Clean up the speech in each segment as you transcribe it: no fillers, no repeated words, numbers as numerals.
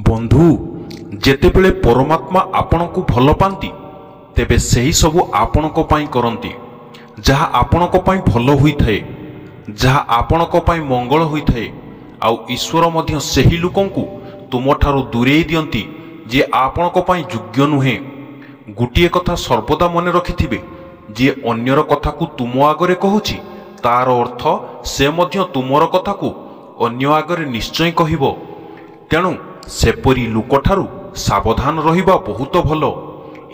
ବନ୍ଧୁ, ଯେତେବେଳେ ପରମାତ୍ମା ଆପଣଙ୍କୁ ଭଲ ପାଆନ୍ତି, ତେବେ ସେହି ସବୁ ଆପଣଙ୍କ ପାଇଁ କରନ୍ତି ଯାହା ଆପଣଙ୍କ ପାଇଁ ଭଲ ହୋଇଥାଏ, ଯାହା ଆପଣଙ୍କ ପାଇଁ ମଙ୍ଗଳ ହୋଇଥାଏ। ଆଉ ଈଶ୍ୱର ମଧ୍ୟ ସେହି ଲୋକଙ୍କୁ ତୁମଠାରୁ ଦୂରେଇ ଦିଅନ୍ତି ଯିଏ ଆପଣଙ୍କ ପାଇଁ ଯୋଗ୍ୟ ନୁହେଁ। ଗୋଟିଏ କଥା ସର୍ବଦା ମନେ ରଖିଥିବେ, ଯିଏ ଅନ୍ୟର କଥାକୁ ତୁମ ଆଗରେ କହୁଛି, ତାର ଅର୍ଥ ସେ ମଧ୍ୟ ତୁମର କଥାକୁ ଅନ୍ୟ ଆଗରେ ନିଶ୍ଚୟ କହିବ। ତେଣୁ ସେପରି ଲୋକଠାରୁ ସାବଧାନ ରହିବା ବହୁତ ଭଲ।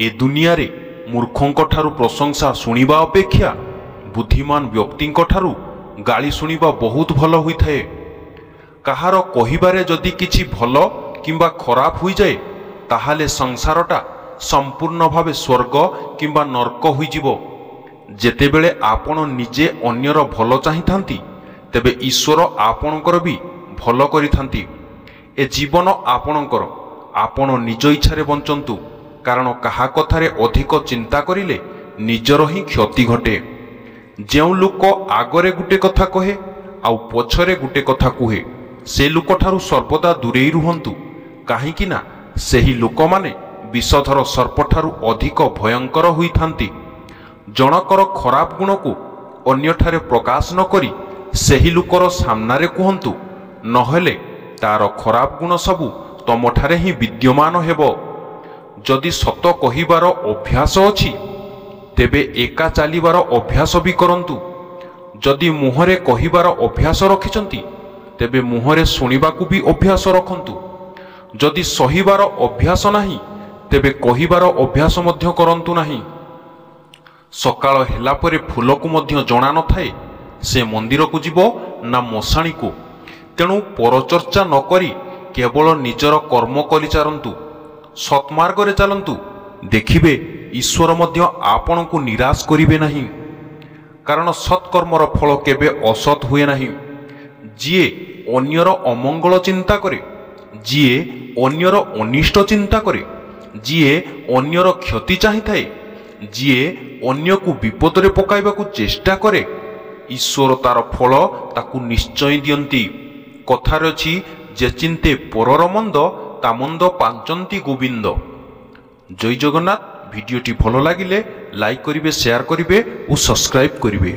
ଏ ଦୁନିଆରେ ମୂର୍ଖଙ୍କ ଠାରୁ ପ୍ରଶଂସା ଶୁଣିବା ଅପେକ୍ଷା ବୁଦ୍ଧିମାନ ବ୍ୟକ୍ତିଙ୍କ ଠାରୁ ଗାଳି ଶୁଣିବା ବହୁତ ଭଲ ହୋଇଥାଏ। କାହାର କହିବାରେ ଯଦି କିଛି ଭଲ କିମ୍ବା ଖରାପ ହୋଇଯାଏ, ତାହେଲେ ସଂସାରଟା ସମ୍ପୂର୍ଣ୍ଣ ଭାବେ ସ୍ୱର୍ଗ କିମ୍ବା ନର୍କ ହୋଇଯିବ। ଯେତେବେଳେ ଆପଣ ନିଜେ ଅନ୍ୟର ଭଲ ଚାହିଁଥାନ୍ତି, ତେବେ ଈଶ୍ୱର ଆପଣଙ୍କର ବି ଭଲ କରିଥାନ୍ତି। ଏ ଜୀବନ ଆପଣଙ୍କର, ଆପଣ ନିଜ ଇଚ୍ଛାରେ ବଞ୍ଚନ୍ତୁ, କାରଣ କାହା କଥାରେ ଅଧିକ ଚିନ୍ତା କରିଲେ ନିଜର ହିଁ କ୍ଷତି ଘଟେ। ଯେଉଁ ଲୋକ ଆଗରେ ଗୋଟେ କଥା କହେ ଆଉ ପଛରେ ଗୋଟେ କଥା କୁହେ, ସେ ଲୋକଠାରୁ ସର୍ବଦା ଦୂରେଇ ରୁହନ୍ତୁ, କାହିଁକି ନା ସେହି ଲୋକମାନେ ବିଷଧର ସର୍ପଠାରୁ ଅଧିକ ଭୟଙ୍କର ହୋଇଥାନ୍ତି। ଜଣକର ଖରାପ ଗୁଣକୁ ଅନ୍ୟଠାରେ ପ୍ରକାଶ ନ କରି ସେହି ଲୋକର ସାମ୍ନାରେ କୁହନ୍ତୁ, ନହେଲେ ତାର ଖରାପ ଗୁଣ ସବୁ ତମଠାରେ ହିଁ ବିଦ୍ୟମାନ ହେବ। ଯଦି ସତ କହିବାର ଅଭ୍ୟାସ ଅଛି, ତେବେ ଏକା ଚାଲିବାର ଅଭ୍ୟାସ ବି କରନ୍ତୁ। ଯଦି ମୁହଁରେ କହିବାର ଅଭ୍ୟାସ ରଖିଛନ୍ତି, ତେବେ ମୁହଁରେ ଶୁଣିବାକୁ ବି ଅଭ୍ୟାସ ରଖନ୍ତୁ। ଯଦି ସହିବାର ଅଭ୍ୟାସ ନାହିଁ, ତେବେ କହିବାର ଅଭ୍ୟାସ ମଧ୍ୟ କରନ୍ତୁ ନାହିଁ। ସକାଳ ହେଲା ପରେ ଫୁଲକୁ ମଧ୍ୟ ଜଣା ନଥାଏ ସେ ମନ୍ଦିରକୁ ଯିବ ନା ମଶାଣିକୁ। ତେଣୁ ପରଚର୍ଚ୍ଚା ନ କରି କେବଳ ନିଜର କର୍ମ କରିଚାଲନ୍ତୁ, ସତ୍ମାର୍ଗରେ ଚାଲନ୍ତୁ, ଦେଖିବେ ଈଶ୍ୱର ମଧ୍ୟ ଆପଣଙ୍କୁ ନିରାଶ କରିବେ ନାହିଁ। କାରଣ ସତ୍କର୍ମର ଫଳ କେବେ ଅସତ୍ ହୁଏ ନାହିଁ। ଯିଏ ଅନ୍ୟର ଅମଙ୍ଗଳ ଚିନ୍ତା କରେ, ଯିଏ ଅନ୍ୟର ଅନିଷ୍ଟ ଚିନ୍ତା କରେ, ଯିଏ ଅନ୍ୟର କ୍ଷତି ଚାହିଁଥାଏ, ଯିଏ ଅନ୍ୟକୁ ବିପଦରେ ପକାଇବାକୁ ଚେଷ୍ଟା କରେ, ଈଶ୍ୱର ତାର ଫଳ ତାକୁ ନିଶ୍ଚୟ ଦିଅନ୍ତି। କଥାରେ ଅଛି, ଯେ ଚିନ୍ତେ ପରର ମନ୍ଦ, ତା ମନ୍ଦ ପାଞ୍ଚନ୍ତି ଗୋବିନ୍ଦ। ଜୟ ଜଗନ୍ନାଥ। ଭିଡ଼ିଓଟି ଭଲ ଲାଗିଲେ ଲାଇକ୍ କରିବେ, ସେୟାର କରିବେ ଓ ସବସ୍କ୍ରାଇବ୍ କରିବେ।